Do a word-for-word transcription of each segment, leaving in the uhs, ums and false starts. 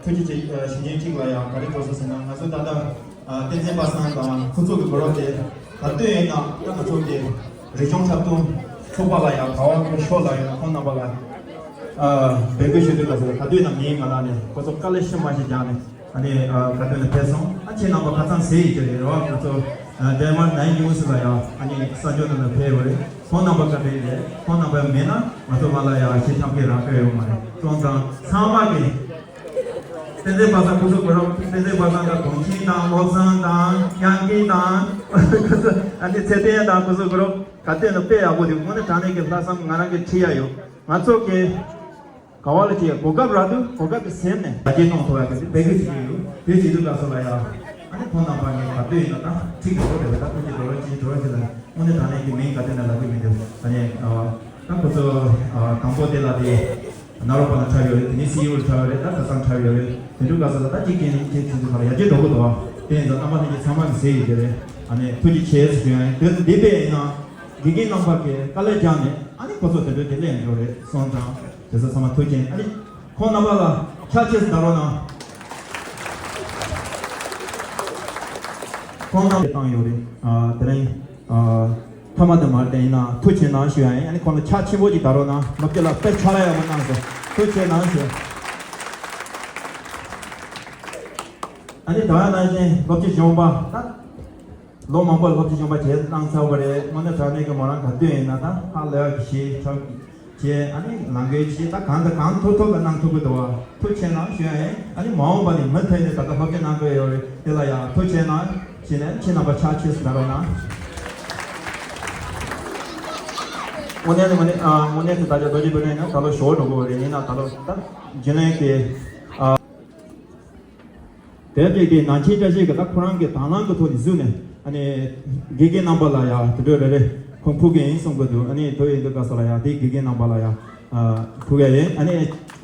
ཐུགས་རྗེ་ཆེ། ཞུ་མཁན་གཅིག་ལ་ཡང་ག་རེ་དགོས་སོ་ཟེར་ན། ང་ཚོ་ད་ལྟ་བསྟན་འཛིན་པ་སངས་དང་ཁོ་ཚོ་གི་གོ་རོགས་དེ་ག་དུས་ཡིན་ན་ད་ང་ཚོ་གི་རིག་གཞུང་འཁྲབ་སྟོན་ཚོགས་པ་ལ་ཡང་ག་བ་གི་ཤོག་ལ་ཡང་ཁོང་རྣམ་པ་ལ་འབོད་སྐུལ་ཞུ་དུས་ག་ཚོད་ག་དུས་ཡིན་ན་མིང་ང་ལ་ནས་ཁོ་ཚོ་དཀའ་ལས་ཤི་མ་ཞིག་རྒྱག་ནས། ཨ་ནི་ཨ་ག་དུས་ནས་ཕེབས་སོང་། ཨ་ཁྱེད་རྣམ་པ་ཁ་ཚང་ཟེར་ཡིན་གྱི་རེད་རོ། ང་ཚོ་ཨ་ཌེན་མཱརཀ་ནའིན་ཉུ་སི་ལ་ཡང་ཨ་ནི་གསར་འགྱུར་ནང་ལ་ཕེབས་ཡོད་རེད། ཁོང་རྣམ་པ་བཀའ་དྲིན་རེད། ཁོང་རྣམ་པ་མེད་ན་ང་ཚོ་མ་ལ་ཡང་ཞེ་ཐབས་ཀྱི་རང་ཁ་ཡོད་མ་རེད། སོང་ཙང་ཚང་མ་གི་བསྟན་འཛིན་པ་སངས་ཁོ་ཚོ་གོ་རོགས། བསྟན་འཛིན་པ་སངས་དང་དུང་ཆེན་དང་བློ་བཟང་དང་དབྱངས་སྐྱིད་དང་ཨ་ནི་ཚེ་བརྟན་དང་ཁོ་ཚོ་གོ་རོགས་ག་དུས་ནས་དཔེ་ཡག་པོ་འདུག་དངོས་གནས་དྲང་གནས་ཀྱི་ལྷག་བསམ་ང་རང་གི་ཁྲིད་ཡ་ཡོད། ང་ཚོ་གི་ག་བ་ལ་ཅིག་གོ་སྐབས་རག་དུས་གོ་སྐབས་ཀྱི་སེམས་ནས་བདག་གིས་གནང་ཐུབ་ཡག་གི་འབད་རྩོལ་བྱེད་ཀྱི་ཡོད། དེ་བྱེད་དུས་སྐབས་སུ་ལ་ཡང་ཨ་ནི་ཁོང་རྣམ་པ་ངས་ག་དུས་ཡིན་ན་ད་ཁྲིད་དགོས་རེད་པ། ད་ཁོང་གི་འགྲོ་རོགས་ཅིག་འགྲོ་རོགས་ཅིག་ལ་དངོས་གནས་དྲང་གནས་ཀྱི་མིང་ག་དུས་ནས་ལབ་ཀྱི་མི་འདུག་ཨ་ནི་ད་ཁོ་ཚོ་དང་པོ་དེ་ལ་དེ་ནཱ་རོ་པ་ལ་འཁྲབ་ཡོད་རེད། དེ་ནས་སི་ཡུ་ལ་འཁྲབ་ཡོད་རེད། ད་ཁ་སང་འཁྲབ་ཡོད་རེད། དེ་འདྲ་སྐབས་སུ་ལ་ད་གཅིག་རྐྱེན་གཅིག་བྱེད་དུས་ག་ལ་ཡར་རྒྱས་འགྲོ་གི་འདུག་དེ་ཡིན་ཙང་རྣམ་པ་ལྷན་རྒྱས་ཚང་མ་གི་ཟེར་ཡོད་ཀྱི་རེད། ཨ་ནི་ཐུགས་རྗེ་ཆེ་ཞུ་ཡ་ཡིན། དེ་དེ་དཔེ་ཡིན་ན་དགེ་རྒན་རྣམ་པ་གི་དཀའ་ལས་བརྒྱབ་ནས་ཨ་ནི་ཁོ་ཚོ་དེ་འདྲ་དེ་ལས་འགྲོ་རེད། སོང་ཙང་དེ་ཚོ་ཚང་མ་ཐུགས་རྗེ་ཆེ། ཨ་ནི་ཁོང་རྣམ་པ་ལ་ཕྱག་ཕྱིས་སུ་བདའ་རོགས་གནང་། ཁོང་རྣམ་པས་བཏང་ཡོད་རེད། ཨ་དེ་རིང་ཨ་མཐའ་མ་དེ་མར་བསྟན་ཡིན་ན་ཐུགས་རྗེ་ཆེ་གནང་ཞུ་ཡ་ཡིན། ཨ་ནི་ཁོང་ལ་ཕྱག་ཆེན་པོ་ཅིག་བདའ་རོགས་གནང་། ལོ་བརྒྱ་ལ་དཔེ་ཕྱག་ལས་ཡག་པོ་གནང་སོང་། ཐུགས་རྗེ་ཆེ་གནང་ཞུ། ཨ་ནི་ད་ཡང་ནང་བཞིན་སློབ་སྤྱི་གཞོན་པ་ད། ལོ་མང་པོ་སློབ་སྤྱི་གཞོན་པ་བྱས་གནང་ཚར་བ་རེད། དངོས་གནས་དྲང་གནས་ཀྱི་མོ་རང་ག་དུས་ཡིན་ན་ད་ཧ་ལས་པ་ཞེ་དྲག་བྱས། ཨ་ནི་ལམ་ཁའི་ཆེད་ད་གང་དང་གང་ཐུབ་ཐུབ་ལ་གནང་ཐུབ་ཀྱི་འདུག་བ། ཐུགས་རྗེ་ཆེ་གནང་ཞུ་ཡ་ཡིན། ཨ་ནི་མ་འོངས་པ་ནས་མུ་མཐུད་ནས་ད་ལྟ་སློབ་སྤྱི་གནང་དགོས་ཡོད་རེད། དེ་ལ་ཡང་ཐུགས་རྗེ་ཆེ་གནང་ཞུས་ནས་ཁྱེད་རྣམ་པ་ཕྱག་ཕྱིས་སུ་བདའ་རོགས་གནང་། དངོས་གནས་དངོས་གནས་ཨ་དངོས་གནས་དེ་ད་ཆ་རྡོ་རྗེ་དཔོན་གནས་ཡིན་ན་ད་ལོ་ཞོར་འགྲོ་དགོས་རེད། ཡིན་ན་ད་ལོ་ད་རྒྱུན་ལས་ཀྱི་ཨ། དེ་རྗེས་དེ་ནང་ཆེན་བཀྲ་ཤིས་ཀྱིས་ད་ཁོ་རང་གི་དང་བླངས་ཀྱི་ཐོག་ནས་བཟོས་ནས་ཨ་ནི་དགེ་རྒན་རྣམ་པ་ལ་ཡང་དེ་འདྲ་རེ་རེ་ཁོང་ཕུལ་གི་ཡིན་གསུང་གི་འདུག་ཨ་ནི་དེ་ཡིན་དུས་སྐབས་སུ་ལ་ཡང་དེ་དགེ་རྒན་རྣམ་པ་ལ་ཡང་ཨ་ཕུལ་གི་ཡིན། ཨ་ནི་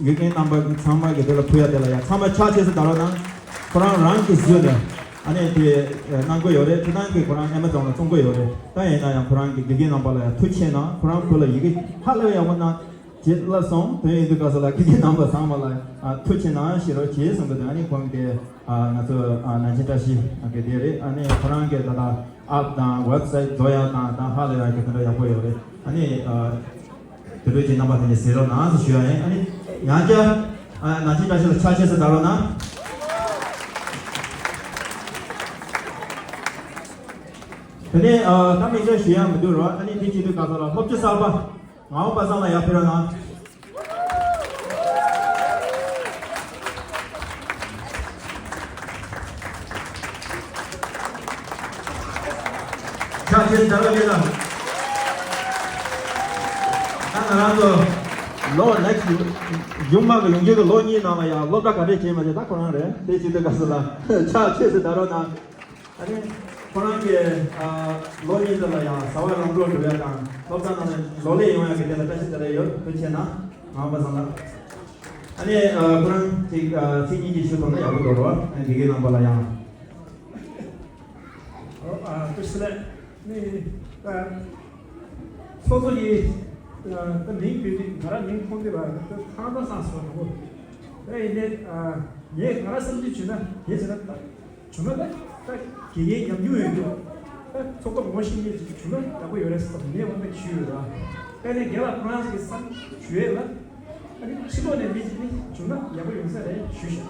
དགེ་རྒན་རྣམ་པ་ཚང་མ་གི་དེ་ལ་ཕུལ་ཡ་དེ་ལ་ཡང་ཚང་མ་ཕྱག་ཕྱིས་སུ་བདའ་རོགས་གནང་། ཁོ་རང་རང་གིས་བཟོས་ནས་ཨ་ནི་དེ་གནང་གི་ཡོད་རེད། དེ་རང་གིས་ཁོ་རང་ཨེ་མ་ཛོན་ལ་བཙོང་གི་ཡོད་རེད། ད་ཡིན་ན་ཡང་ཁོ་རང་གི་དགེ་རྒན་རྣམ་པ་ལ་ཡང་ཐུགས་རྗེ་ཆེ་གནང་། ཁོ་རང་བོད་ལ་ཡི་གེ་ཧ་ལས་ཡག་པོ་གནང་། ཅེས་ལབ་སོང་། དེ་ཡིན་དུས་སྐབས་སུ་ལ་དགེ་རྒན་རྣམ་པ་ཚང་མ་ལ་ཨ་ཐུགས་རྗེ་གནང་ཞུ་རོགས་བྱེད་གསུངས་པ་དང་། ཨ་ནི་ཁོང་གིས་ཨ་ང་ཚོ་ཨ་ནང་ཆེན་བཀྲ་ཤིས་ཨ་གི་དེ་རེད། ཨ་ནི་ཁོ་རང་གིས་ད་ལྟ་ཨབ་དང་ཝེབ་སའིཊ་བཟོ་ཡག་དང་ད་ཧ་ལས་ཡག་གི་དེ་འདྲ་ཡག་པོ་ཡོད་རེད། ཨ་ནི་ཨ་དེ་འདྲ་ཅིག་རྣམ་པ་དེ་འདྲ་ཟེར་རོགས་གནང་ཟེར་ཞུ་ཡ་ཡིན། ཨ་ནི་ཡང་བསྐྱར་ཨ་ནང་ཆེན་བཀྲ་ཤིས་ལ་ཕྱག་ཕྱིས་སུ་བདའ་རོགས་གནང་། དེ་ནས་ཨ་ད་མིང་ཆད་ཞུ་ཡ་མི་འདུག་རོགས། ཨ་ནི་དེ་བྱེད་དུས་སྐབས་སུ་ལ་སློབ་སྤྱི་གསར་པ། ངག་དབང་པ་སངས་ལ་ཡར་ཕེབས་རོགས་གནང་། ཕྱག་ཕྱིས་སུ་བདའ་རོགས་གནང་། ད་ང་རང་ཚོ་ལོ་ནེག་སི་གཞུང་མང་གི་ཡོང་རྒྱུ་གི་ལོ་གཉིས་ནང་ལ་ཡང་སློབ་གྲྭ་ག་འདྲས་བྱས་མ་བྱས་ད་ཁོ་རང་རེད། དེ་བྱེད་དུས་སྐབས་སུ་ལ་ཕྱག་ཕྱིས་སུ་བདའ་རོགས་གནང་། ཨ་ནི་ཁོ་རང་གིས་ཨ་ལོ་གཉིས་ཙམ་ལ་ཡང་བྱ་བ་ལམ་འགྲོ་འགྲོ་ཡ་དང་སློབ་གྲྭ་ནང་ནས་ལོ་ལེགས་ཡོང་ཡ་གི་དེ་ལ་བཀྲ་ཤིས་བདེ་ལེགས་ཡོད། ཐུགས་རྗེ་ཆེ་གནང་། ངག་དབང་པ་སངས་ལགས། ཨ་ནི་ཨ་ཁོ་རང་ཅིག་ཨ་ཚིག་གཉིས་ཅིག་ཞུ་ཐུབ་ན་ཡག་པོ་འདུག་རོགས། ཨ་དགེ་རྒན་རྣམ་པ་ལ་ཡང་། ཨོ་ཨ་ཐུགས་རྗེ་ཆེ་ལགས། ནི་ཨ་སོ་སོ་ཡི་ཨ་ད་མིང་བརྗོད་དུས་ང་རང་མིང་ཁོང་དེ་བ་ད་ཁང་ད་སངས་སོ་རོགས། ད་ཡིན་ནའི་ཨ་ངས་ང་རང་བསམ་ཚུལ་བྱུང་ན་དེ་བྱས་ན་ད། བྱུང་ན་ད་ད་དགེ་རྒན་ཉམས་མྱོང་ཡོད་རྒྱུ་ད་ཚོགས་པ་ངོ་ཤེས་མཁན་ཅིག་བྱུང་ན་ཡག་པོ་ཡོད་རེད་བསམ་ངས་དབང་མེད་ཞུས་ཡོད་ར། ད་ནི་རྒན་ལགས་ཁོ་རང་ཚོ་གི་བསམ་ཞུ་ཡས་ལ་ཨ་ནི་ཕྱི་ལོགས་ནས་མི་ཅིག་ནི་བྱུང་ན་ཡག་པོ་ཡོང་ས་རེད་ཞུས་ཤག་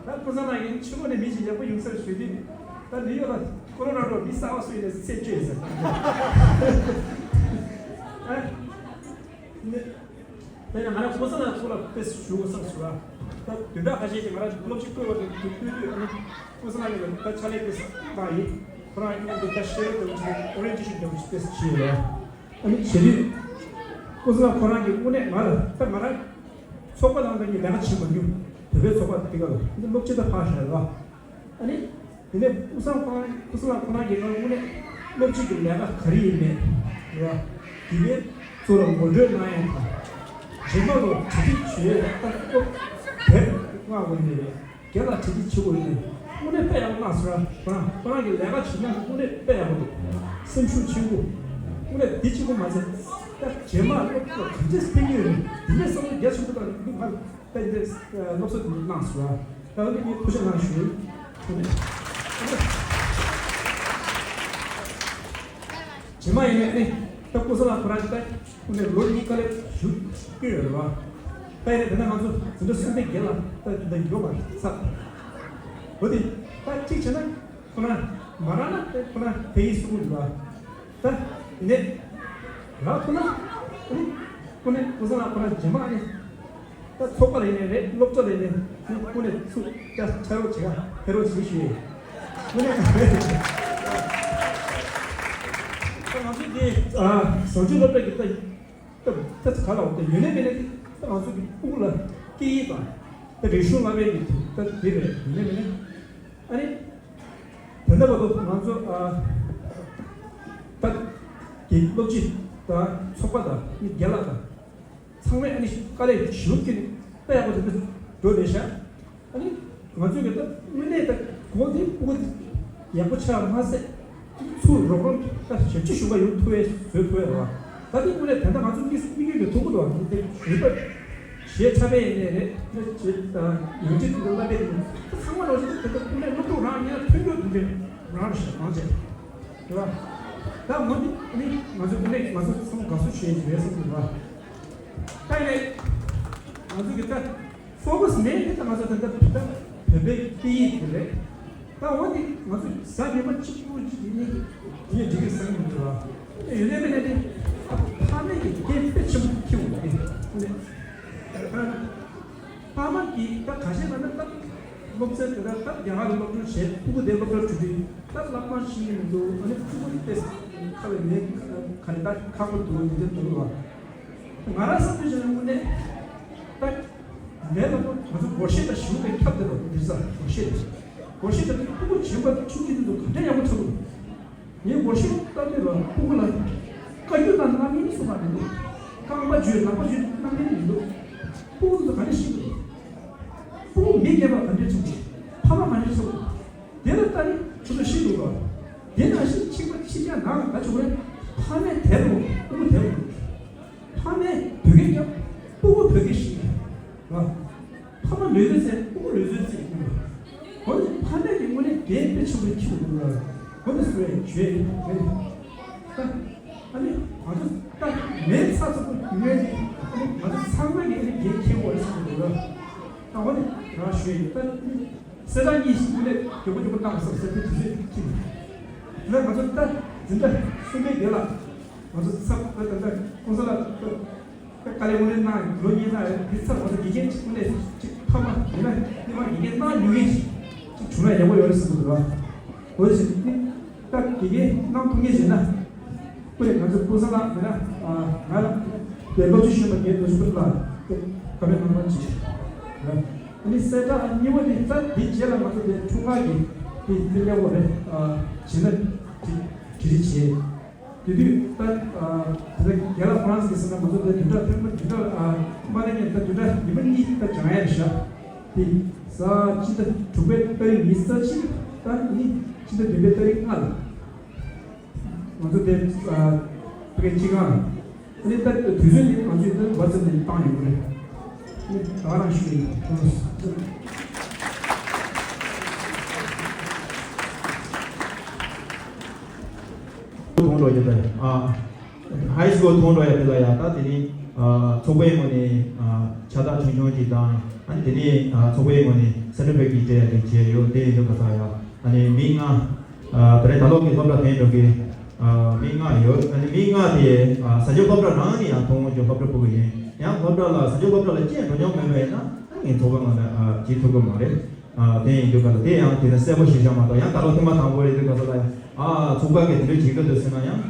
ད་ཀུན་བཟང་ལགས་ཀྱིས་ཕྱི་ལོགས་ནས་མི་ཅིག་ཡག་པོ་ཡོང་ས་རེད་ཞུས་དུས་ད་ནིའུ་ཡོག་ལ་ཀོ་ལོ་ར་ཌོ་མི་གསར་པ་སུ་ཡིན་ནས་རྩད་གཅོད་ཡིན་ཟེར། ཨ་ནི། དེ་ནས་ང་རང་ཀུན་བཟང་ལགས་ཚོ་ལ་དཔེ་ཞུ་དགོས་བསམ་སོང་ར། ད་བདུན་ཕྲག་ཁ་ཤས་ཀྱི་ང་རང་སློབ་སྤྱི་བསྐོས་པ་དེ་བསྐོས་དུས་ཨ་ནི་ཀུན་བཟང་ལགས་ཀྱིས་ད་ཕྱག་ལས་དཔེ་བཏང་ཡིན། ཁོ་རང་ཨ་ནི་ད་ཤེས་རབ་ལྟ་བུ་ཞིག་ཨོ་རི་ཡེན་ཊེ་ཤན་ལྟ་བུ་ཞིག་དཔེ་བྱས་ཡོད་ར། ཨ་ནི་བྱེད་དུས་ཀུན་བཟང་ལགས་ཁོ་རང་གིས་དངོས་གནས་ང་ལ་ད་ང་རང་ཚོགས་པ་ནང་ལ་ངས་ལས་ཀ་བྱེད་མ་མྱོང་། བོད་པའི་ཚོགས་པ་དེ་ག་ལ་འདི་སློབ་སྤྱི་ད་ཕར་བཞག་ར། ཨ་ནི། དེ་ནས་ཀུན་བཟང་ཁོ་རང་ཀུན་བཟང་ལགས་ཁོ་རང་གིས་ང་དངོས་གནས་སློབ་སྤྱི་གི་ལས་ཀ་ག་རེ་ཡིན་མེད་རེད་བ། དེ་གའི་གཙོ་ལ་ངོ་སྤྲོད་གནང་ཡ་དང་། རྗེས་མ་ལ་གྲ་སྒྲིག་བྱེད་ཡ་ད་སློབ་དེབ་མངགས་དགོས་ཡིན་མེད་རེད། རྒན་ལགས་གྲ་སྒྲིག་བྱེད་དགོས་ཡིན་མེད། དངོས་གནས་དཔེ་ཡག་པོ་གནང་སོང་ར། ཁོ་རང་ཁོ་རང་གི་ལས་ཀ་བྱེད་ན་དངོས་གནས་དཔེ་ཡག་པོ་འདུག་སེམས་ཤུགས་ཆེན་པོ། དངོས་གནས་འདི་གཅིག་པོ་མ་ཚད་ད་རྗེས་མ་སློབ་གྲྭ་ག་འདྲས་ཕན་གྱི་ཡོད་མེད་འདི་འདྲའི་བསམ་བློ་རྒྱ་ཆེན་པོ་དང་འདུག་ང་། ད་འདི་སློབ་གསོ་དེ་གནང་སོང་། ད་འདི་ངས་ཐུགས་རྗེ་གནང་ཞུ། རྗེས་མ་ཡིན་ནས་ནི་ད་ཀུན་བཟང་ལགས་ཁོ་རང་ད་ཁོ་ནས་ལོ་གཉིས་དཀའ་ལས་ཞུ་གི་ཡོད་རེད་བ། ད་ཡིན་ནས་དེ་ན་ང་ཚོ་འཛིན་གྲྭ་གསུམ་པའི་རྒན་ལགས་ད་འདི་འདྲ་ཡོད་པ་རེད་ས། འོ་དེ་ད་གཅིག་བྱས་ན་ཁོ་རང་མ་རག་ན་ད་ཁོ་རང་དེ་ཡིན་གསུང་གི་འདུག་བ། ད་ཡིན་ནས་རག་ཐུབ་ན་ཨ་ནི་ཁོ་ནས་ཀུན་བཟང་ལགས་ཁོ་རང་རྗེས་མ་ཨ་ནི། ད་ཚོགས་པ་ལས་ནས་རེད། སློབ་གྲྭ་ལས་ནས་ནི་ཀུན་ནས་ཚུགས་ཀྱ་ཆ་རོགས་བྱེད་ག་ཕེ་རོགས་བྱེད་ཞུ་ཡས། ཀུན་ནས་ད་ང་ཚོ་འདི་ཨ་བཟང་སྤྱོད་སློབ་གྲྭ་གི་ད་ད་ད་ག་ལ་འོ་ད་ཡོད་ནས་མེད་ནས་ད་ང་ཚོ་གི་ཕྲུ་གུ་ལ་སྐད་ཡིག་དང་ད་རིག་གཞུང་བསླབ་པའི་གི་ད་འདི་རེད། ཡོད་ནས་མེད་ནས་ཨ་ནི། དེ་འདྲ་བར་དུ་ང་ཚོ་ཨ་ད་དེ་སློབ་སྤྱི་དང་ཚོགས་པ་དང་མི་རྒན་ལགས་དང་ཚང་མས་ཨ་ནི་དཀའ་ལས་ཞེ་པོ་ཅིག་དཔེ་ཡག་པོ་དེ་འདྲ་འགྲོ་བསྡད་ཤག་ཨ་ནི་ང་ཚོས་ཀྱི་ད་དངོས་གནས་ད་གོ་དེ་སྤུ་གུ་དེ་ཡག་པོ་ཆགས་མ་ཟད་ཚུར་རོགས་རམ་ད་ཞབས་ཕྱི་ཞུ་ག་ཡོང་ཐུབ་པའི་བཟོས་ཐུབ་པའི་རེད་བ། ད་ལྟའི་དངོས་གནས་ད་ལྟ་ང་ཚོ་དམིགས་སུ་དམིགས་ཡུལ་གྱི་ཐུགས་ཁུར་དུ་བ་དེ་རིག་པ་གཞས་འཁྲབ་པའི་ཡིན་ནའི་རེད། ད་ཅེས་ཡང་ཅི་ཐུབ་ཐུབ་བསླབ་པའི་ཡིན་ད་ཚང་མ་ལོ་ཞིག་ད་ལྟ་དངོས་གནས་སློབ་ཕྲུག་རང་ཉིད་ལ་ཐོན་རྒྱུ་དེ་འདྲའི་རང་རེད་ཤག་མང་ཆེ་རེད་བ། ད་ངོ་དེ་ནི་ང་ཚོ་དངོས་གནས་ང་ཚོ་ཚང་མ་དགའ་བསུ་ཞུ་ཡས་ཡོད་བསམ་གྱི་རེད་བ། ད་ཡིན་ནའི་ང་ཚོ་གི་ད་ཕོ་ཁ་སི་མེད་དེ་ད་ང་ཚོ་ད་ལྟ་ད་བོད་པའི་སྐད་ཡིག་དེ་རེད། ད་འོ་དེ་ང་ཚོ་གཟའ་ཉི་མ་གཅིག་པུ་གཅིག་ཡིན་ནི་དེ་འགྲིག་གི་བསམ་གྱི་མི་འདུག་ཨ། ཡོད་ནའི་མེད་ནའི་དེ་ཕ་མའི་གི་འགན་དཔེ་ཆེན་པོ་འཁྱེར་དགོས་རེད། ཕ་མ་གི་ད་ཁ་ཤས་ལ་ན་ད་སློབ་ཚན་དེ་ད་ད་རྒྱ་གར་སློབ་སྦྱོང་བྱས་ཕྲུ་གུ་དེ་སློབ་གྲྭར་འགྲོ་དུས་ད་བསླབ་སྟངས་ཤེས་ཀྱི་མི་འདུག་ཨ་ནི་ཕྲུ་གུ་དེ་ཁ་བའི་མེད་ག་རེ་ད་ཁག་པོ་འདུག་འདི་འདྲ་འདུག་ཨ། ང་རང་བསམ་ཚུལ་བྱས་ན་དངོས་གནས་ད་ལས་སླ་པོ་ང་ཚོ་སྒོར་གཞས་དང་ཞུ་བའི་ཁྱབ་བསྡད་པ་འདི་ས་སྒོར་གཞས་དེ་སྒོར་གཞས་དང་ཕྲུ་གུ་གཞན་པ་ཆུང་ཆུང་དེ་ཚོ་ག་འདྲ་ཡག་པོ་ཆགས་འདུག་ངས་སྒོར་གཞས་བཏང་དུས་ལ་ཕྲུ་གུ་ལ་བཀའ་བརྒྱུད་དང་རྣམ་སྨིན་གསུངས་པ་མི་འདུག་རྐང་པ་འཇུས་ལག་པ་འཇུས་རྣམ་སྨིན་མི་འདུག་ཕྲུ་གུ་ཚོ་ག་འདྲ་ཤེས་འདུག་ཕྲུ་གུ་མི་སྐྱེས་པ་ག་འདྲ་བྱུང་འདུག་ཕ་མ་ག་འདྲ་སོང་འདུག་དེ་ལ་ལྟ་ནི་ཁྱོད་ཚོ་ཤེས་འདུག་ག་དེ་ནང་བཞིན་ཕྱི་པ་ཕྱི་རྒྱལ་ནང་ལ་ད་ཆོག་རེད། ཕ་མས་དེབ་ལོ་ཕྲུ་གུ་དེབ་ལོ། ཕ་མས་བོད་སྐད་རྒྱབ། ཕྲུ་གུ་བོད་སྐད་ཤེས། ར། ཕ་མ་ལུས་རྩལ་རྩེད། ཕྲུ་གུ་ལུས་རྩལ་རྩེད་ཡིན་པ། འོ་ནི་ཕ་མས་ཀྱི་དངོས་གནས་འགན་དཔེ་ཆེན་པོ་འཁྱེར་དགོས་འདུག་ར། འོ་ནི་སུ་རེད་བརྗོད་ཡིན་རེད། ད་ཨ་ནི་ང་ཚོ་ད་མེད་ཚ་ཚ་པོ་ཡོད་ནི་ཨ་ནི་ང་ཚོ་ཚང་མ་གི་ཨ་ནི་འགན་འཁྱེར་དགོས་རེད་བསམ་གྱི་འདུག་ར། ད་འོ་ནི་རང་ཞུས་ཡིན། ད་ཨ་ནི་གསལ་བསྒྲགས་གཉིས་ཤིག་དངོས་གནས་མགྱོགས་པོ་མགྱོགས་པོ་གནང་དགོས་བསམ་ཟེར་དུས་དུས་ཚོད་ཀྱིས་ཁྱིམ་ལ་ང་ཚོ་ད་འཛིན་གྲྭ་གསུམ་པའི་དེ་ལ་ང་ཚོ་ཚབ་ད་ད་ད་ཀུན་བཟང་ལགས་ད་དཀའ་ལས་དངོས་གནས་གནང་ལོ་གཉིས་གནང་ཡོད། དེ་ཚབ་ང་ཚོ་དགེ་རྒན་གཅིག་དངོས་གནས་ཅིག་ཕ་མ་ཡིན་ན་སྔོན་མ་དགེ་རྒན་གནང་མྱོང་མཁན་ཞིག་ཅིག་བྱུང་ན་ཡག་པོ་ཡོད་རེད་བསམ་གྱི་འདུག་ར། འོ་ཞིག་ནི་ད་དགེ་རྒན་གནང་ཐུབ་མཁན་ཞིག་ན། དཔེར་ང་ཚོ་ཀུན་བཟང་ལགས་མེད་ན་ང་རང་དེ་སློབ་སྤྱི་གཞོན་པ་རྒན་རྡོ་རྗེ་ཕུན་ལགས་དེ་བཀའ་མོལ་གནང་བ་ཅིག་ཨ་ནི་གསལ་བསྒྲགས་གཉིས་པ་དེ་ད་དེ་རྗེས་ལ་ང་ཚོ་དེ་འཁྲུངས་སྐར་གྱི་དེ་དེ་སླེབས་ཡོད་རེད། བྱས་ན་དེ་དེ་རིགས་བྱས་དེ་དུས་ད་དེ་ད་རྒན་ལགས་ཁོ་རང་ཟེར་ན་ང་ཚོ་དེ་བདུན་ཕྲག་ཐེངས་མ་བདུན་ཕྲག་མ་ལས་ངན་ད་བདུན་ཕྲག་ཉི་མ་གཉིས་ད་སྦྱང་ཡ་རེད་ཤག་དེ་གཟའ་སྤྱི་ཟླ་དྲུག་པའི་ཏ་རིག་ཉི་ཤུ་རྩ་གཅིག་ད་ནི་སྤྱི་ཟླ་བདུན་པའི་ཏ་རིག་ལྔ་ལ། ང་ཚོ་དེ་ཨ་ཕ་གི་སྤྱི་ཁང་ལ་ཨ་ནི་ད་དུས་ཚོད་ནི་ང་ཚོས་ད་བར་མཚམས་ནས་བཏང་ཡོང་གི་རེད། ཨ་ནི་ད་ག་རང་ཞུ་གི་ཡིན། ཐོང་འགྲོ་ཡོད་པས། ཨ་ཧའི་སི་ཀུལ་ཐོང་འགྲོ་ཡ་དེ་ལ་ཡ་ད་དེ་ནི་ཨ་ཚོགས་པའི་ངོས་ནས་ཨ་ཕྱག་རྟགས་ཆུང་ཆུང་ཅིག་དང་ཨ་ནི་དེ་ནི་ཨ་ཚོགས་པའི་ངོས་ནས་སེ་ཊི་ཕི་ཀེཊ་ཅིག་སྤྲད་ཡ་ཅིག་བྱས་ཡོད། དེ་ཡིན་དུས་ག་ས་ཡ་ཨ་ནི་མི་ལྔ། ཨ་ད་རེས་ད་ལོ་གི་སློབ་གྲྭ་ཐོན་འགྲོ་གི་ཨ་མི་ལྔ་ཡོད། ཨ་ནི་མི་ལྔ་དེ་ཨ་བཟའ་སྤྱོད་སློབ་གྲྭ་རང་ནས་ཡང་ཐོན་འོང་རྒྱུ་སློབ་གྲྭ་ཕྲུ་གུ་ཡིན། ཡང་སློབ་གྲྭ་ལ་བཟའ་སྤྱོད་སློབ་གྲྭ་ལ་སྐྱེལ་འགྲོ་མྱོང་མེད་པ་ཡིན་ན་ཨ་ངས་ཚོགས་པ་ངོས་ནས་ཨ་བྱེད་ཐུབ་ཀྱི་མ་རེད། ཨ་དེ་ཡིན་དུས་ག་ལ་དེ་ཡང་དེ་ནས་གསལ་པོ་ཞིག་བཞག་མ་གཏོགས་ཡང་ད་ལོ་ཐེངས་མ་དང་པོ་རེད་དུས་ག་ལ་ཡང་ཨ་ཚོགས་པ་གིས་དེ་འདྲ་བྱེད་ཀྱི་འདུག་ཟེར་ན་ཡང་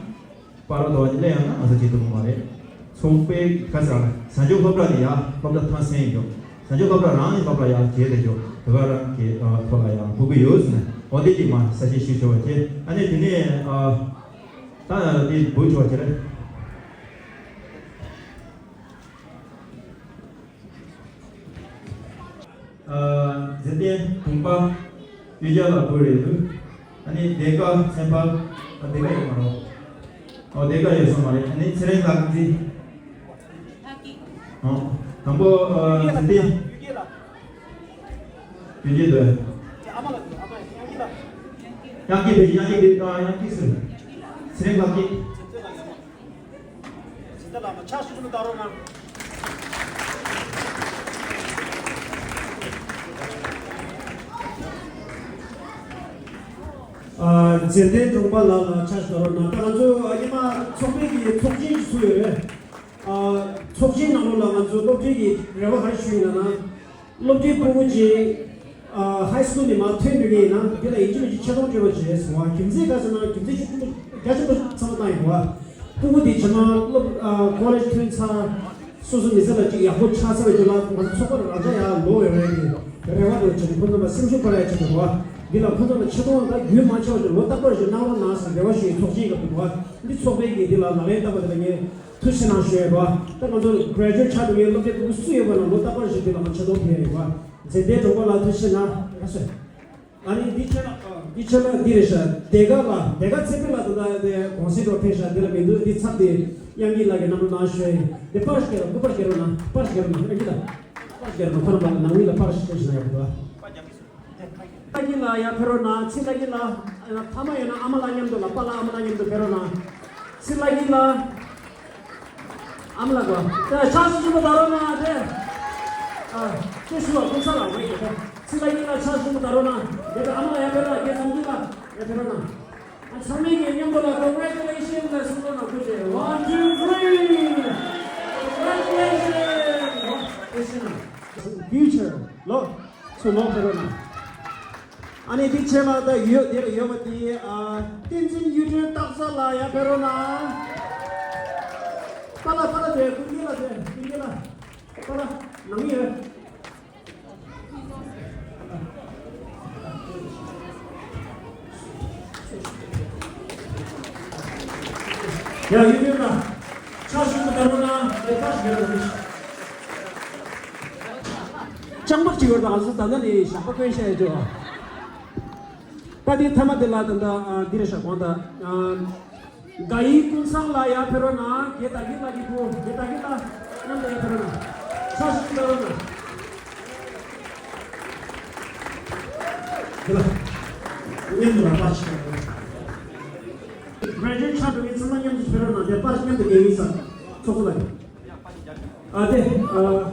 པར་རོ་དོ་ནི་ལས་ཡང་ན་ང་ཚོ་བྱེད་ཐུབ་ཀྱི་མ་རེད། ཚོགས་པའི་ག་ས་བཟའ་སྤྱོད་སློབ་གྲྭ་དེ་ཡང་སློབ་གྲྭ་ཐང་སེང་ཡོད། བཟའ་སྤྱོད་སློབ་གྲྭ་རང་གི་སློབ་གྲྭ་ཡང་བྱེད་དེ་ཡོད། དེ་ག་རང་གི་ཨ་ཐོག་ལ་ཡང་ཕུལ་གྱི་ཡོད་ཟེར་ནས་འོ་དེ་དེ་མ་ས་ཆ་ཞིག་ཞུ་བ་བྱས། ཨ་ནི་དེ་ནས་ཨ་ད་དེ་འབུལ་ཆོག་བྱེད་རེད། ཨ་མཛེས་ལྡན་དུང་པ་གཡུ་རྒྱ་ལ་བོད་རེད་འདུག་ཨ་ནི་སྡེ་དགའ་ཚན་པ། ཨ་སྡེ་དགའ་ཡོད་མ་རེད། ཨོ་སྡེ་དགའ་ཡོད་ས་མ་རེད། ཨ་ནི་ཚེ་རིང་ལགས་ཀྱིས། ཨོ་དང་པོ་ཨ་མཛེས་ལྡན། དེ་རྗེས་དུ། དབྱངས་སྐྱིད་དེ་དབྱངས་སྐྱིད་དེ་དབྱངས་སྐྱིད་ཟེར། ཚེ་རིང་ལགས་ཀྱིས། ཨ། མཛེས་ལྡན་གྲོང་པ་ལགས་ལ་ཕྱག་ཞུ་རོགས་གནང་། ད་ང་ཚོ་ཨ་ཉི་མ་ཚོགས་པའི་གི་ཚོགས་ཆེན་ཞིག་ཚུགས་ཡོད་རེད། ཨ། ཚོགས་ཆེན་ནང་ལོགས་ལ་ང་ཚོ་སློབ་གྲྭའི་གི་རེ་བ་ག་རེ་ཞུ་ཡིན་ལབ་ན། སློབ་གྲྭའི་ཕྲུ་གུ་ཅིག་ཨ། ཧའི་སི་ཀུལ་ནས་མར་ཐོན་འགྲོ་གི་ཡིན་ན་འདི་ལ་ཡིན་གཅིག་མིན་གཅིག་ཆེ་མཐོང་སྤྲོད་པ་བྱེད་ཟེར་བ། རྒྱུ་མཚན་ག་ཟེར་ན་རྒྱུ་མཚན་ཤུགས་ཆེན་པོ་རྒྱ་ཆེན་པོ་ཚང་མ་བཏང་ཡོད་པ། ཕྲུ་གུ་དེ་ཇི་མ་སློབ་ཨ། ཀོ་ལེཇ་ཐོན་ཚར། སོ་སོ་མི་ཚེ་ལ་ཅིག་ཡག་པོ་ཆགས་ཚར་བའི་རྗེས་ལ་ང་ཚོ་ཚོགས་པ་རང་འཇགས་ཡར་ལོག་ཡོང་ཡ་གི་རེ་བ་དང་བྱས་ནས་ཁོང་ཚོ་ལ་སེམས་ཤུགས་སྤར་ཡ་ཆེད་དུ་རེད་བ། འདི་ལ་ཁོང་ཚོ་ལ་ཆེ་མཐོང་དང་རྒྱུས་མ་ཆེ་བ་ཅིག་ལོ་རྟག་པར་ཞིག་གནང་རོགས་གནང་ཟེར་རེ་བ་ཞུ་ཡའི་ཚོགས་ཆེན་སྐབས་དུ་བ། འདི་ཚོགས་པའི་གི་འདི་ལ་ལག་ལེན་བསྟར་བ་དེ་ལ་ངས་ཐུགས་རྗེ་གནང་ཞུ་ཡ་རེད་བ། ད་ང་ཚོ་གྷ་རེ་ཇུ་ཨེཊ་ཆགས་འགྲོ་མཁན་སློབ་གྲྭའི་ཕྲུ་གུ་སུ་ཡོད་པ་ན་ལོ་རྟག་པར་ཞིག་འདི་ལ་ང་ཆེ་མཐོང་ཕུལ་ཡ་ཡིན་བ། མཛེས་ལྡན་གྲོང་པ་ལ་ཐུགས་རྗེ་གནང་། ལགས་སོ། ཨ་ནི་འདི་ཆེ་ལ་ཨ། འདི་ཆེ་ལ་འདི་རེད་ཤག་དེ་ག་ལ་དེ་ག་ཚེ་འཕེལ་ལགས་ད་ལྟ་དེ་གུང་སེང་འགྲོ་ཕེབས་ཤག་འདི་ལ་མི་འདུག་འདི་ཚབ་དེ་དབྱངས་སྐྱིད་ལགས་ཀྱིས་གནང་རོགས་གནང་ཞུ་ཡ་ཡིན། འདི་པར་ཞིག་སྐྱེལ་རོགས། སྐུ་པར་སྐྱེལ་རོགས་གནང་། པར་ཞིག་སྐྱེལ་རོགས་གནང་། དབྱངས་སྐྱིད་ལགས་པར་ཞིག་སྐྱེལ་རོགས་གནང་། ཁོ་རང་པར་ནང་མི་ལ་པར་ཞིག་སྐྱེལ་ཞིག་གནང་ཡ་འདུག་ཨ། ཚེ་ལྷ་སྐྱིད་ལགས་ཡར་ཕེབས་རོགས་གནང་། ཚེ་ལྷ་སྐྱིད་ལགས། ཨ། ཕ་མ་ཡོད་ན་ཨ་མ་ལགས་མཉམ་དུ་ལ། པཱ་ལགས་ཨ་མ་ལགས་མཉམ་དུ་ཕེབས་རོགས་གནང་། ཚེ་ལྷ་སྐྱིད་ལགས། ཨ་མ་ལགས་གོ། ད་ཕྱག་ཞུ་ཞུ་མ་ད་རོགས་གནང་། ཨ། ཁྱེད་ཞུ་བ་ཁོང་ས་ལ་ངས་ཡོད། ཚེ་ལྷ་སྐྱིད་ལགས་ཕྱག་ཞུ་མ་ད་རོགས་གནང་། དེ་ལྟར་ཨ་མ་ལགས་ཡར་ཕེབས་རོགས་གནང་། དགེ་བསམ་སྐྱིད་ལགས་ཡར་ཕེབས་རོགས་གནང་། ཨ། ཚང་མས་ཀྱིས་མཉམ་དུ་ལ་Congratulations ལ་གསུང་རོགས་གནང་། ཐུགས་རྗེ་ཆེ། One, two, three. Congratulations. Future ལོ། ཚུར་ལོག་ཕེབས་རོགས་གནང་། ཨ་ནི་དེ་ཆེད་ལ་ད་ཡོད་དེར་ཡོད་པ་དེ། ཨ། བསྟན་འཛིན་གཡུ་སྒྲོན་སྟག་རྩེ་ལགས་ཡར་ཕེབས་རོགས་གནང་། པཱ་ལགས་པཱ་ལགས་དེ་ཀུན་མཁྱེན་ལགས་དེ་ཀུན་མཁྱེན་ལགས། པཱ་ལགས་ནང་ཡོད། ཡ་ཡུ་ཡུ་ན། ཕྱག་ཞུ་མ་ད་རོགས་གནང་། དེ་ཕྱག་ཞུ་ཡོད་རེད། ལྕང་པ་གཅིག་ཡོད་ད། ང་ཚོ་ད་ལྟ་ནས་ཞག་པ་སྐྱོན་བཤད་ཡོད་ཅོ། ད་དེ་ཐ་མ་དེ་ལ་ད་ལྟ་ཨ་འདི་རེད་ཤག་དགོངས་དག་ཨ། དགའ་ཡི་ཀུན་བཟང་ལགས་ཡར་ཕེབས་རོགས་གནང་། དགེ་དར་རྒྱས་ལགས་ཀྱི་བུ། དགེ་དར་རྒྱས་ལགས་མཉམ་དུ་ཡར་ཕེབས་རོགས་གནང་། ཕྱག་ཞུ་ད་རོགས་གནང་། དེ་ལ་མཉམ་དུ་ལ་པར་ཞིག་ག་རེ་ཇུ་ཨེཊ་ཆགས་འགྲོ་མཁན་ཚང་མ་མཉམ་དུ་ཕེབས་རོགས་གནང་། དེ་པར་མཉམ་དུ་རྒྱག་གི་ཡིན་ས། ཚོགས་གཙོ་ལགས། ཨ་དེ་ཨ།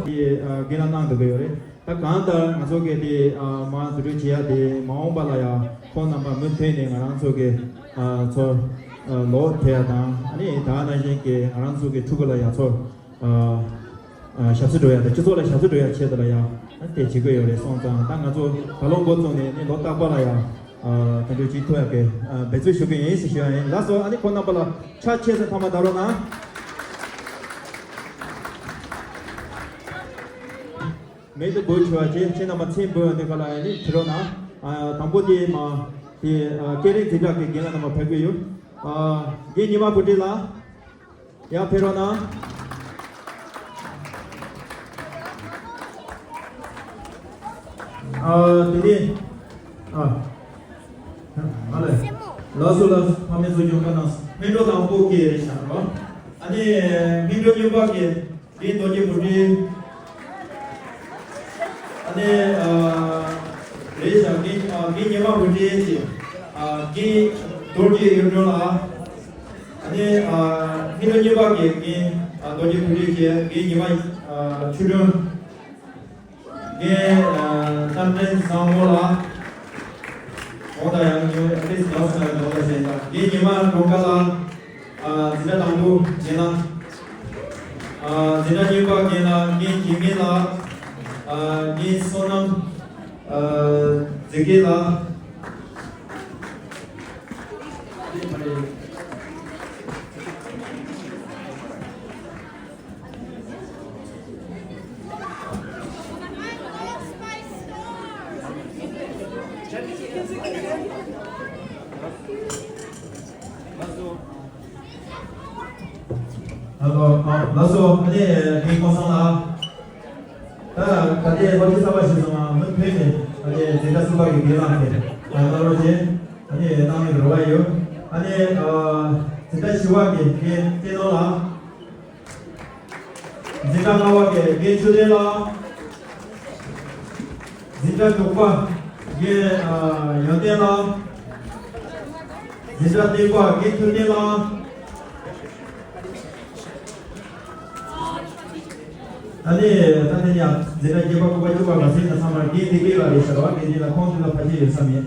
དེ་ཨ་འགན་ལ་གནང་འདུག་གི་ཡོད་རེད། ད་གང་ལྟར་ང་ཚོ་གི་དེ་ཨ་མ་འཛུགས་སྐྲུན་བྱེད་ཡ་དེ་མ་འོངས་པ་ལ་ཡང་ཁོང་རྣམ་པ་མུ་མཐུད་ནས་ང་རང་ཚོ་གི་ཨ་ཚོར་ཨ་ལོག་ཐེབས་ཡ་དང་། ཨ་ནི་ད་ནང་བཞིན་གི་ང་རང་ཚོ་གི་ཕྲུ་གུ་ལ་ཡང་ཚོར་ཨ་ཨ་ཞབས་ཕྱི་འགྲོ་ཡ་དང་། སྤྱི་ཚོགས་ལ་ཞབས་ཕྱི་འགྲོ་ཡ་ཆེད་དུ་ལ་ཡང་ཨ་དེ་བྱེད་དགོས་ཡོད་རེད་སོང་ཙང་། ད་ང་ཚོ་ད་ལོ་འགོ་བཙུགས་ནས་ནི་ལོ་རྟག་པར་ལ་ཡང་ཨ་དེ་འདྲ་བྱེད་ཐུབ་ཡ་གི་ཨ་འབད་རྩོལ་ཞུ་གི་ཡིན་ཟེར་ཞུ་ཡ་ཡིན། ལགས་སོ། ཨ་ནི་ཁོང་རྣམ་པ་ལ་ཕྱག་ཆེ་ས་ཐ་མ་ད་རོགས་གནང་། མེད་དུ་འབུལ་ཆོག་ཅེས་ཁྱེད་རྣམ་པ་མཚན་འབུལ་བ་འདི་ག་ལ་ཡིན་ནི་དྲི་རོགས་གནང་། ཨ་དང་པོ་དེ་མ་དེ་ཨ་སྐད་རིགས་འཛིན་གྲྭ་གི་རྒན་ལགས་རྣམ་པ་ཕེབས་ཀྱི་ཡོད། ཨ་རྒན་ཉི་མ་བུ་ཁྲིད་ལགས་ཡར་ཕེབས་རོགས་གནང་། ཨ་དེ་ནས་ཨ་ཨ་ལས། ལགས་སོ་ལགས་སོ། ཕ་མའི་གཙོ་སྐྱོང་བཀའ་གནང་། སྨིན་གྲོལ་དང་པོ་སྐད་རིགས་བྱ་རོགས། ཨ་ནི་སྨིན་གྲོལ་གཉིས་པ་གི་རྒན་རྡོ་རྗེ་བུ་ཁྲིད། ཨ་ནི་ཨ་རེད་ཤག་རྒན་ཨ་རྒན་ཉི་མ་བུ་ཁྲིད་ཀྱི་ཨ་རྒན་རྡོ་རྗེ་གཡུ་སྒྲོན་ལགས། ཨ་ནི་ཨ་སྨིན་གྲོལ་གཉིས་པ་གི་རྒན་ཨ་རྡོ་རྗེ་བུ་ཁྲིད་ཀྱི་རྒན་ཉི་མ་ཨ་ཆོས་སྒྲོན། རྒན་ཨ་རྟ་མགྲིན་བཟང་མོ་ལགས། འོ་ད་ཡང་ཉི་མ་ཨ་ཏི་ཟླ་བ་ཟླ་བ་ཟེར་ད་རྒན་ཉི་མ་གྲོང་ཁ་ལགས། ཨ་འཛིན་གྲྭ་དང་པོ་རྒན་ལགས། ཨ་འཛིན་གྲྭ་གཉིས་པ་རྒན་ལགས། རྒན་འཇིགས་མེད་ལགས། ཨ་རྒན་བསོད་ནམས། ཨ་འཛིན་སྐྱིད་ལགས། ཧེ་ལོ། ཨ་ལགས་སོ། ཨ་ནི་རྒན་ཀུན་བཟང་ལགས། ད་ད་ལྟའི་སློབ་ཕྲུག་གསར་པ་ཞིག་སོང་ང་མུ་མཐུད་ནས་ཨ་ནི་འཛིན་གྲྭ་གསུམ་པ་གི་རྒན་ལགས་ཀྱིས་ཨ་བློ་རོགས་བྱས། ཨ་ནི་གནང་མེད་རོགས་པ་ཡོད། ཨ་ནི་ཨ་འཛིན་གྲྭ་བཞི་པ་གི་རྒན་བསྟན་ནོར་ལགས། འཛིན་གྲྭ་ལྔ་པ་གི་རྒན་ཆོས་ལྡན་ལགས། འཛིན་གྲྭ་དྲུག་པ་རྒན་ཡོན་ཏན་ལགས། འཛིན་གྲྭ་བདུན་པ་རྒན་ཐུབ་བསྟན་ལགས། ཨ་ནི་ད་ཐེངས་ཡང་འཛིན་གྲྭ་བརྒྱད་པ་དགུ་པ་བཅུ་པ་ག་ཚོད་ཡིན་ན་ཚང་མར་རྒན་བདེ་སྐྱིད་ལགས་རེད་ཤག་ར་བ། རྒན་འདི་ལ་ཁོང་ཚོ་ལ་ཕ་ཆེ་ཡོད་ས་མེད།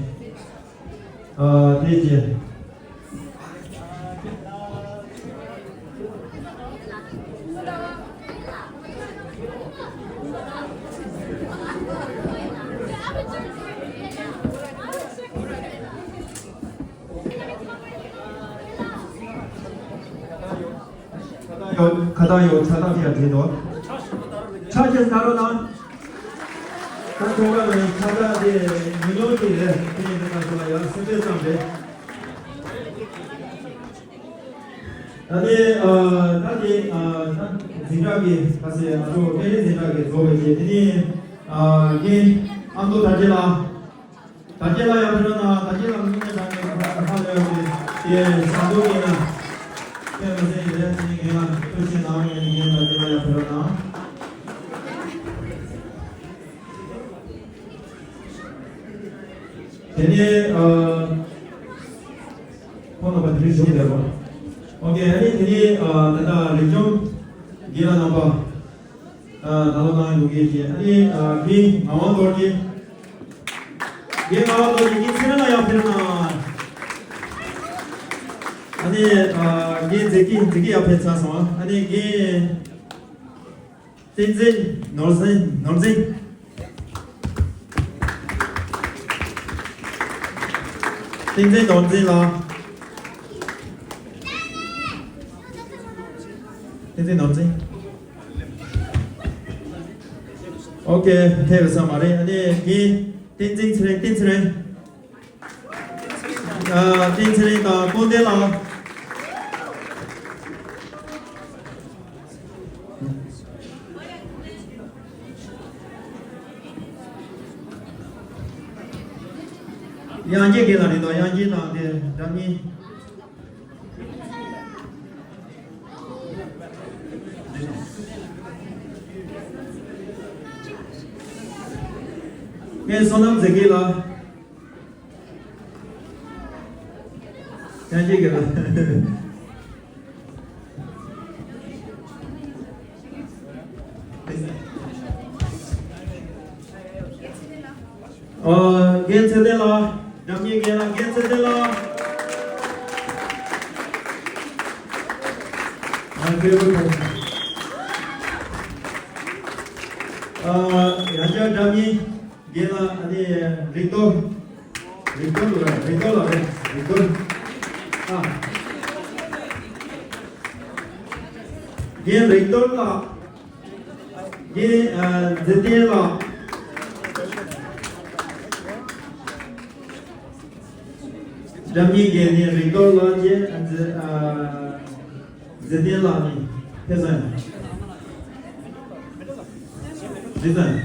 ཨ་དེ་རྗེས། ཁ་བཏགས་ཡོད། ཁ་བཏགས་ཡོད། ཁ་བཏགས་ཕྱིར་བྲིས་འདུག་ཁྲ་ཆེ་ཟ་རོ་ན། ད་ཁོ་ག་ནས་ཁ་བཏགས་དེ་མི་ལོ་དེ་རེད། དེ་ཡིན་ན་ང་ཚོ་ལ་ཡང་སེམས་པའི་ཙམ་རེད། ད་ནི་ཨ་ད་དེ་ཨ་ད་འཛིན་གྲྭ་གི་ཁ་སེ་ང་ཚོ་སྤེལ་རེས་འཛིན་གྲྭ་གི་རྫོགས་པའི་རྗེས་དེ་ནི་ཨ་རྒན་ཨ་མདོ་དར་རྒྱས་ལགས། དར་རྒྱས་ལགས་ཡར་ཕེབས་རོགས་གནང་། དར་རྒྱས་ལགས་དངོས་གནས་དྲང་གནས་ཁ་ལོ་ཡག་པོ་དེ་ཞལ་འཛོམས་ཡིན་ན་ཕེབས་མ་ཟད་ཡིན་རེད། དེ་ནི་རྒན་ལགས་ཐུགས་རྗེ་གནང་། ཡང་རྒན་དར་རྒྱས་ལགས་ཡར་ཕེབས་རོགས་གནང་། དེ་ནས་ཨ་ཁོང་རྣམ་པ་དེ་རིང་བཞུགས་བསྡད་པ། ཨོ་ཀེ། ཨ་ནི་དེ་ནས་ཨ་ད་ལྟ་རིག་འཇམ་རྒན་ལགས་རྣམ་པ་ཨ་ད་ལོ་གནང་ཡོང་གི་ཡིན། ཨ་ནི་ཨ་རྒན་ངག་དབང་རྡོ་རྗེ། རྒན་ངག་དབང་རྡོ་རྗེ། རྒན་ཚེ་རིང་ལགས་ཡར་ཕེབས་རོགས་གནང་། ཨ་ནི་ཨ་རྒན་མཛེས་སྐྱིད། མཛེས་སྐྱིད་ཡར་ཕེབས་ཚར་སོང་། ཨ་ནི་རྒན་བསྟན་འཛིན་ནོར་འཛིན། ནོར་འཛིན། བསྟན་འཛིན་ནོར་འཛིན་ལགས། བསྟན་འཛིན་ནོར་འཛིན། ཨོ་ཀེ། ཐེབས་ས་མ་རེད། ཨ་ནི་རྒན་བསྟན་འཛིན་ཚེ་རིང་། བསྟན་ཚེ་རིང་། ཨ་བསྟན་ཚེ་རིང་དང་སྐུ་ལྡན་ལགས། དབྱངས་ཅན་རྒན་ལགས་རེད་དོ། དབྱངས་ཅན་དང་དེ་སྒྲ་སྙན། ངས་བསོད་ནམས་མཛེས་སྐྱིད་ལགས། ཡང་གཅིག་གི་ལ། ཨ་རྒན་ཚེ་བརྟན་ལགས། སྒྲ་སྙན་རྒན་ལགས། རྒན་ཚེ་བརྟན་ལགས། ང་ཚོའི་བུ་ཐོང་། ཨ་ཡང་བསྐྱར་སྒྲ་སྙན་རྒན་ལགས། ཨ་ནི་རིག་རྡོར། རིག་རྡོར་ལགས་རེད། རིག་རྡོར་ལགས་རེད། རིག་རྡོར། ཨ་རྒན་རིག་རྡོར་ལགས། རྒན་ཨ་མཛེས་ལྡན་ལགས། སྒྲ་སྙན་རྒན་ནི་རིག་རྡོར་ལགས་ཀྱིས་ཨ་མཛེས་ཨ་མཛེས་ལྡན་ལགས་ནི་ཕེབས་སོང་། རེད་ཙང་།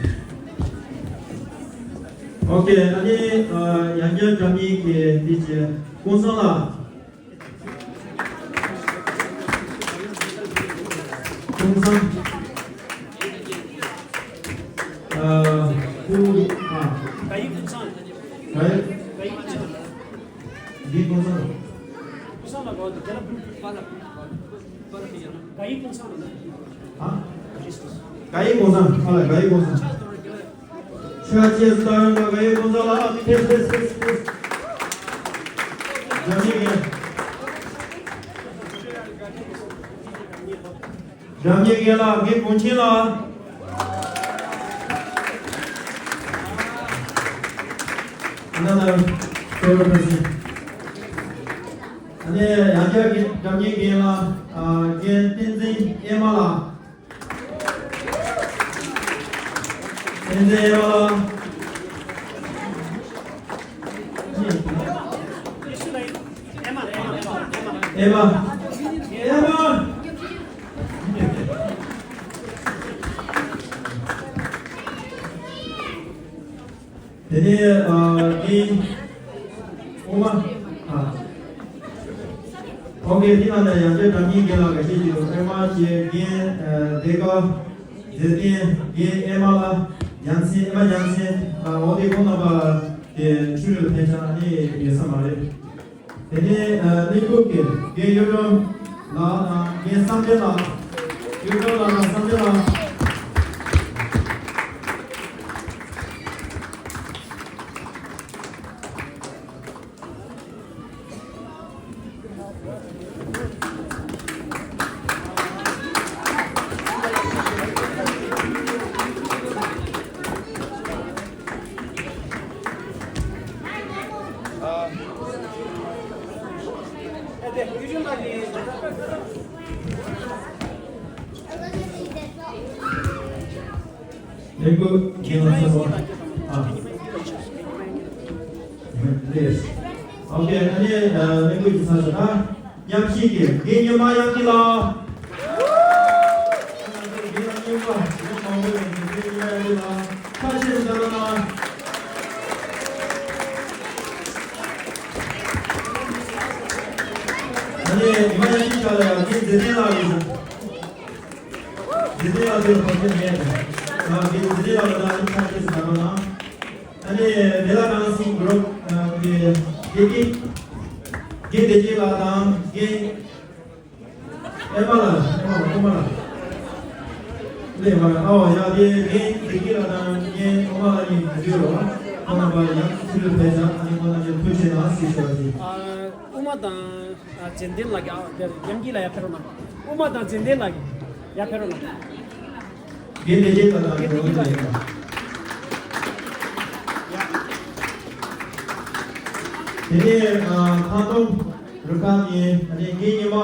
ཨོ་ཀེ། ཨ་ནི་ཨ་ཡང་བསྐྱར་སྒྲ་སྙན་གྱི་འདི་བྱས། ཀུན་བཟང་ལགས། ཀུན་བཟང་། ཨ་ཀུན་ཨ། ག་ཡི་ཀུན་བཟང་། ག་ཡི། ག་ཡི་ཀུན་བཟང་། འདི་ཀུན་བཟང་། ཀུན་བཟང་ལ་གོ་དེ་ལ་བུ་པ་ལ་བུ་པ་ལ་བུ་པ་ལ་ཡང་ག་ཡི་ཀུན་བཟང་ལ། ཨ། ག་ཡི་ཀུན་བཟང་། ཨ་ལ་ག་ཡི་ཀུན་བཟང་། ཤ་ཅེས་ད་ཡོང་ད་ག་ཡི་ཀུན་བཟང་ལ་ཨ་ཕེབས་ཕེབས་ཕེབས་ཕེབས། སྒྲ་སྙན་རྒན། སྒྲ་སྙན་རྒན་ལགས། རྒན་གུང་ཆེན་ལགས། ཨ་ན་ན་ཕེབས་རོགས་གནང་ཞིག་ཨ་ནི་ཡང་བསྐྱར་རྒན་སྒྲ་སྙན་རྒན་ལགས། ཨ་རྒན་བསྟན་འཛིན་ཨེ་མ་ལགས། བསྟན་འཛིན་ཨེ་མ་ལགས། ཨེ་མ། ཨེ་མ། ཨེ་མ། དེ་ནས་ཨ་རྒན་ཨོ་མ། ཨ། ཨོ་ཀེ། དེ་ནང་ནས་ཡང་བསྐྱར་སྒྲ་སྙན་རྒན་ལགས་འགའ་ཤས་ཀྱིས་ཨེ་མ་བྱས། རྒན་ཨ་བདེ་དཀར་མཛེས་ལྡན། རྒན་ཨེ་མ་ལགས། ཡ་མཚན་ཨེ་མ་ཡ་མཚན་འོ་དེ་ཁོང་རྣམ་པ་དེ་ཆུ་རུ་ཕན་ཆ་ནི་ཡོད་ས་མ་རེད། དེ་ནས་གླིང་སྐོར་གྱི་རྒན་གཡུ་སྒྲོན་ལགས་དང་རྒན་བསམ་གཏན་ལགས། གཡུ་སྒྲོན་ལགས་དང་བསམ་གཏན་ལགས། ལེགས་པོ་མཁྱེན་ལ་སོ། ཨ། ལེགས། ཨོ་ཁེ། ཨ་ནི་ལེགས་པོ་ཡིན་ས་ཞོ་ད། མཉམ་ཞུགས་ཀྱི་རྒན་ཉི་མ་དབྱངས་སྐྱིད་ལགས། རྒན་ཉི་མ་དབྱངས་སྐྱིད་ལགས། རྒན་ཉི་མ་དབྱངས་སྐྱིད་ལགས། ཁ་ཆེ་ཞིག་བྱ་རོགས་གནང་། ཨ་ནི་ཉི་མ་དབྱངས་སྐྱིད་ལགས་ལ་ཡང་རྒན་འཛིན་བདེ་ལགས་ཡིན་ཟེར། འཛིན་བདེ་ལགས་དེར་ཕོག་ཐུག་མེད་དེ། ཨ་རྒན་འཛིན་བདེ་ལགས་ལ་ཡང་ཁ་ཆེ་ཞིག་བྱ་རོགས་གནང་། ཨ་ནི་མེ་ལ་ནང་སིང་གུ་རུབ་ཀྱི་དགེ་རྒན་དགེ་བདེ་སྐྱིད་ལགས་དང་རྒན་ཨེ་མ་ལགས། ཨེ་མ་ལགས། ཨོ་མ་ལགས། ལས་མ་ཨོ་ཡ་དེ་རྒན་དགེ་སྐྱིད་ལགས་དང་རྒན་ཨོ་མ་ལགས་གཉིས་མི་འདུག་རོགས། ཁོང་རྣམ་པ་ཡང་ཕྱི་ལུས་ཕལ་ཆེར་ཨ་ནི་ཁོང་རྣམ་པའི་ཐུགས་རྗེ་གནང་ཞེས་ཞུ་བ་ཞིག་ཨ་དབུ་མ་དང་། ཨ་འཛིན་བདེ་ལགས་ཀྱིས་ཨ་དེར་ཡང་གི་ལ་ཡར་ཕེབས་རོགས་གནང་། དབུ་མ་དང་འཛིན་བདེ་ལགས་ཀྱིས་ཡར་ཕེབས་རོགས་གནང་། རྒན་བདེ་སྐྱིད་ལགས་དང་རྒན་བདེ་སྐྱིད་ལགས་ཡིན་པ། དེ་ནས་ཨ་ཁ་ཏོང་རུ་ཁག་ནས་ཨ་ནི་རྒན་ཉི་མ་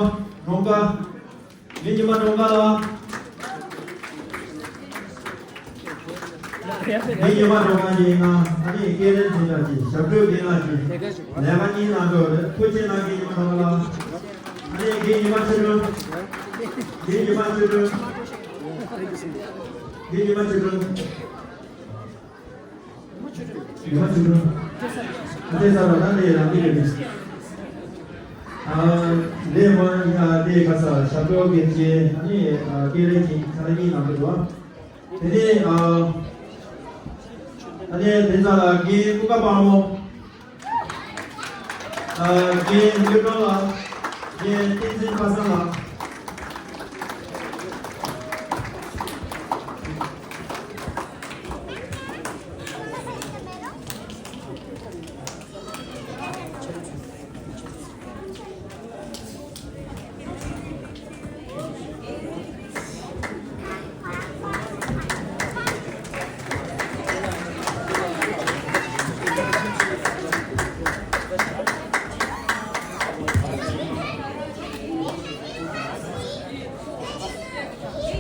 སྒྲོལ་དཀར། རྒན་ཉི་མ་སྒྲོལ་དཀར་ལགས། རྒན་ཉི་མ་སྒྲོལ་དཀར་ཡིན་ན་ཨ་ནི་སྐད་རིགས་དེ་འདྲ་ཅིག་ཞབས་བྲོ་རྒན་ལགས་ཀྱིས་ལས་ཀ་གཉིས་གནང་འགྲོ་རེད། ཐུགས་རྗེ་གནང་། རྒན་ཉི་མ་སྒྲོལ་དཀར་ལགས། ཨ་ནི་རྒན་ཉི་མ་ཆོས་སྒྲོན། རྒན་ཉི་མ་ཆོས་སྒྲོན། རྒན་ཉི་མ་ཆོས་སྒྲོན། ཉི་མ་ཆོས་སྒྲོན། ཨ་དེ་ས་ར་ད་ལས་རང་གི་རེད། ཨ་ལས་མ་ཡ་དེ་ག་ས་ཞབས་བྲོ་རྒན་གྱི་ཨ་ནི་ཨ་སྐད་རིགས་ཀྱི་ཁ་ལ་གཉིས་གནང་འདུག་བ། དེ་ནས་ཨ་ཨ་ནི་དེ་ཚ་ལ་རྒན་ཀུན་དགའ་དཔལ་མོ། ཨ་རྒན་གཡུ་སྒྲོན་ལགས། རྒན་བསྟན་འཛིན་པ་སངས་ལགས།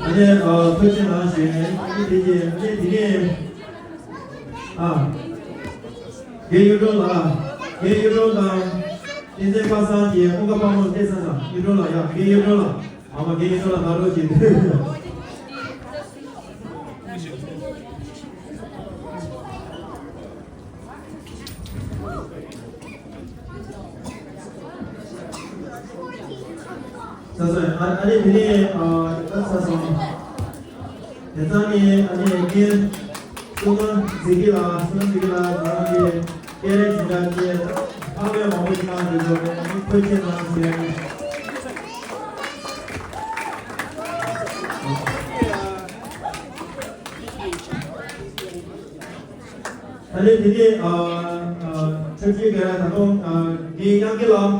ཨ་ནི་ཨ་ཐུགས་རྗེ་གནང་ཞུས་ནས་ཨ་ནི་དེ་རྗེས་ཨ་ནི་དེ་ནས་ཨ་རྒན་གཡུ་སྒྲོན་ལགས། རྒན་གཡུ་སྒྲོན་དང་བསྟན་འཛིན་པ་སངས་ཀྱི་ཀུན་དགའ་དཔལ་མོ་བསྟན་སངས་དང་གཡུ་སྒྲོན་ལགས། ཡ་རྒན་གཡུ་སྒྲོན་ལགས། ཨ་མ་རྒན་གཡུ་སྒྲོན་ལགས་ད་རོགས་བྱེད། ས་སོ་ཨ་ཨ་ནི་དེ་ནས་ཨ་ཨ་ས་སོ། དེ་ཚང་ནས་ཨ་ནི་རྒན་བསོད་ནམས་ཟེར་གི་ལ་བསོད་ནམས་ཟེར་གི་ལ་ང་རང་གི་སྐད་རིགས་ཟིན་གྲྭ་གི་ཕ་མས་མང་པོ་ཞིག་གནང་འདུག་ཟེར་ནས་ཐུགས་རྗེ་གནང་ཟེར་ཡ་ཡིན། ད་ལན་དེ་ནས་ཨ་ཨ་ཆབ་སྲིད་སྒེར་ལ་ད་དུང་ཨ་རྒན་དབྱངས་སྐྱིད་ལགས།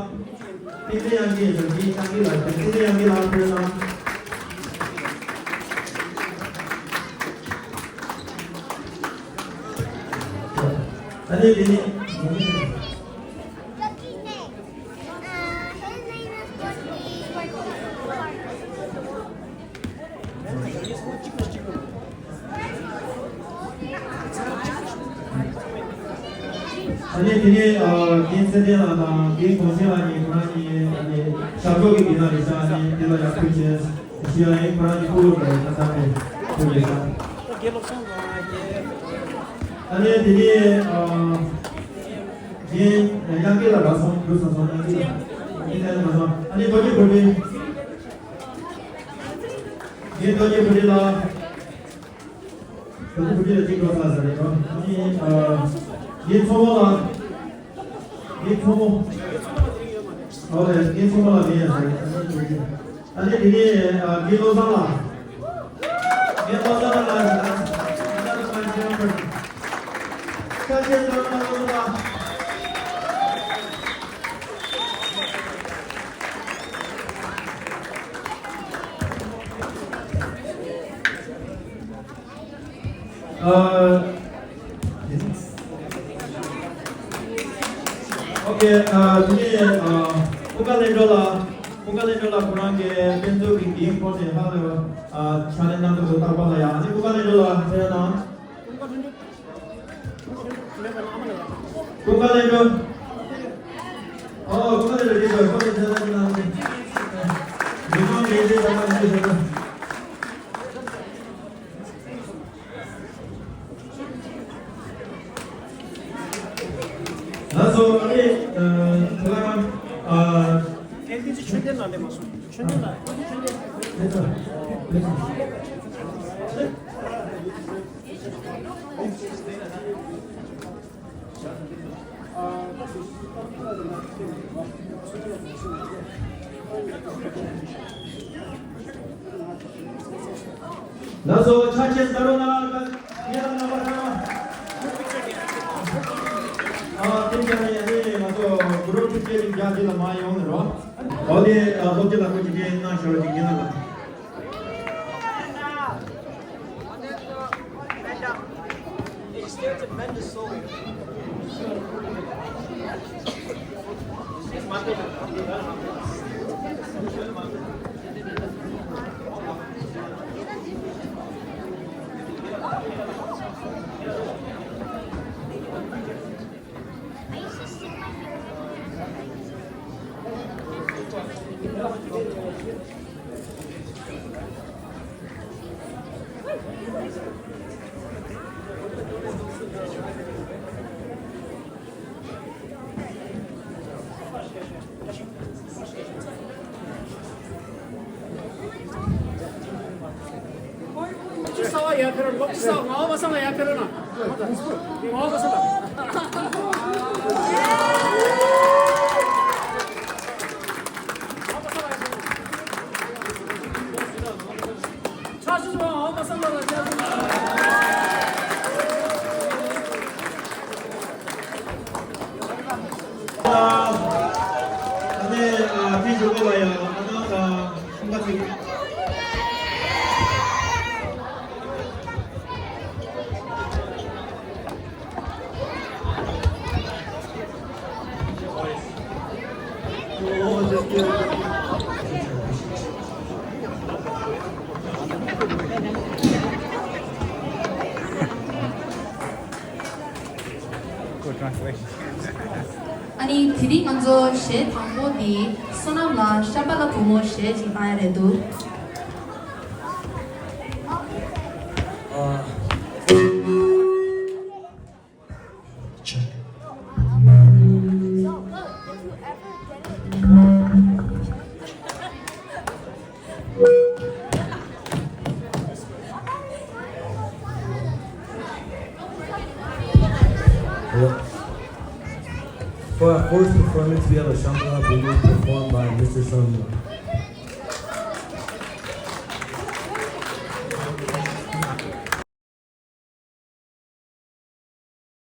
བསྟན་འཛིན་དབྱངས་སྐྱིད་ཟེར། རྒན་དབྱངས་སྐྱིད་ལགས། བསྟན་འཛིན་དབྱངས་སྐྱིད་ལགས་ཕེབས་གནང་། ད་ལན་དེ་ནས། ཨ་ནི་དེ་ནས་ཨ་རྒན་ཚེ་བརྟན་ལགས་དང་རྒན་གོང་ཆེན་ལགས་ཀྱིས་ཁོ་རང་གཉིས་ཨ་ནི་ཞབས་བྲོ་གི་མི་སྣ་རེད་ཤག་ཨ་ནི་དེ་ལ་ཡང་ཐུགས་རྗེ་ཆེ་ཞུ་ཡ་ཡིན། ཁོ་རང་གི་སྤུ་གུ་དང་ཁ་སང་ནས་ཐུགས་རྗེ་ཆེ། ཨ་ནི་དེ་ནས་ཨ་རྒན་དབྱངས་སྐྱིད་ལགས་རག་སོང་། འགྲོ་སོང་སོང་། དབྱངས་སྐྱིད་ལགས་དབྱངས་སྐྱིད་ལགས་རག་སོང་། ཨ་ནི་རྡོ་རྗེ་བུ་ཁྲིད། རྒན་རྡོ་རྗེ་བུ་ཁྲིད་ལགས། ད་ལྟ་བུ་ཁྲིད་ལ་གཅིག་འགྲོ་ཚར་ས་རེད་རོ། ཨ་ནི་ཨ་ངའི་ཚོགས་མོ་ལ། ངའི་ཚོགས་མོ། ཨོ་ལེ། ངའི་ཚོགས་མོ་ལ་མེད་ཡ་ས་རེད། ཨ་ནི་བུ་ཁྲིད། ཨ་ནི་དེ་ནས་ཨ་ངའི་བློ་བཟང་ལགས། ངའི་བློ་བཟང་ལགས་ལ་ཡིན་ན། ད་ལྟ་མ་ཤེས་པར། ཁ་ཆེ་ཚོགས་མོ་བློ་བཟང་ལགས། ཨ། ཨོ་ཁེ། ཨ། དེ་ནས་ཨ། ཀུན་དགའ་ལྷུན་གྲུབ་ལགས། ཀུན་དགའ་ལྷུན་གྲུབ་ལགས་ཁོ་རང་གི་དཔེ་མཛོད་ཀྱི་འགན་ཁུར་ཏེ་ཧ་ལས་པ། ཨ། ཕྱག་ལས་གནང་འདུག་རྟག་པར་ལ་ཡང་ནི་ཀུན་དགའ་ལྷུན་གྲུབ་ལགས་ཕེབས་གནང་། ཀུན་དགའ་ལྷུན་གྲུབ། ཨོ། ཀུན་དགའ་ལྷུན་གྲུབ་ཁྱེད་ཚོ་ཁོ་ནས་ཕེབས་གནང་། མི་མང་གི་ལས་བྱེད་དང་མང་ཆེ་ཞིག་ལགས་སོ། ཨ་ནི་ཨ། ཁོ་རང་ཨ། ཨེ་འདི་ཚོ་ཆོས་ལྡན་ལ་སླེབས་མ་སོང་། ཆོས་ལྡན་ལ། ལགས་སོ། ལགས་སོ། ལགས་སོ། ཕྱག་ཆེ་ས་རོ་ན། ངེད་ལ་རྣམ་པ་ཚང་མ། ཨ། དེ་འདྲ་ཡིན་ནའི་ང་ཚོ་གུ་རུབ་ཀྲིག་ཀེཊ་རྒྱག་འདི་ལ་མ་ཡོང་ནི་རོ། འོ་དེ་ཨ། སློབ་སྤྱི་ལགས་ཁོ་ཅིག་གིས་གནང་ཤོར་ཅིག་ཡིན་ན་ལ། སློབ་སྤྱི་གསར་པ་ཡར་ཕེབས་རོགས། སློབ་སྤྱི་གསར་པ་ངག་དབང་པ་སངས་ལགས་ཡར་ཕེབས་རོགས་གནང་། ངག་དབང་པ་སངས་ལགས། ཕྱག་ཕྱི་ཞུ་བ་ངག་དབང་པ་སངས་ལགས་ལ་ཕྱག་ཕྱི། ཨ་ནི་ཨ་དེ་ཞུ་གོ་ལ་ཡ། ཨ་ན་ཨ་ཁོང་ཁ་ཅིག་ཨ་ནི་དེ་རིང་ང་ཚོ་གཞས་དང་པོ་འདི་བསོད་ནམས་ལགས་ཤམ་བྷ་ལ་བུ་མོ་གཞས་ཅིག་བཏང་ཡ་རེད་འདུག For our fourth performance, we have a Shambhala Bumbu performed by Mister Sun.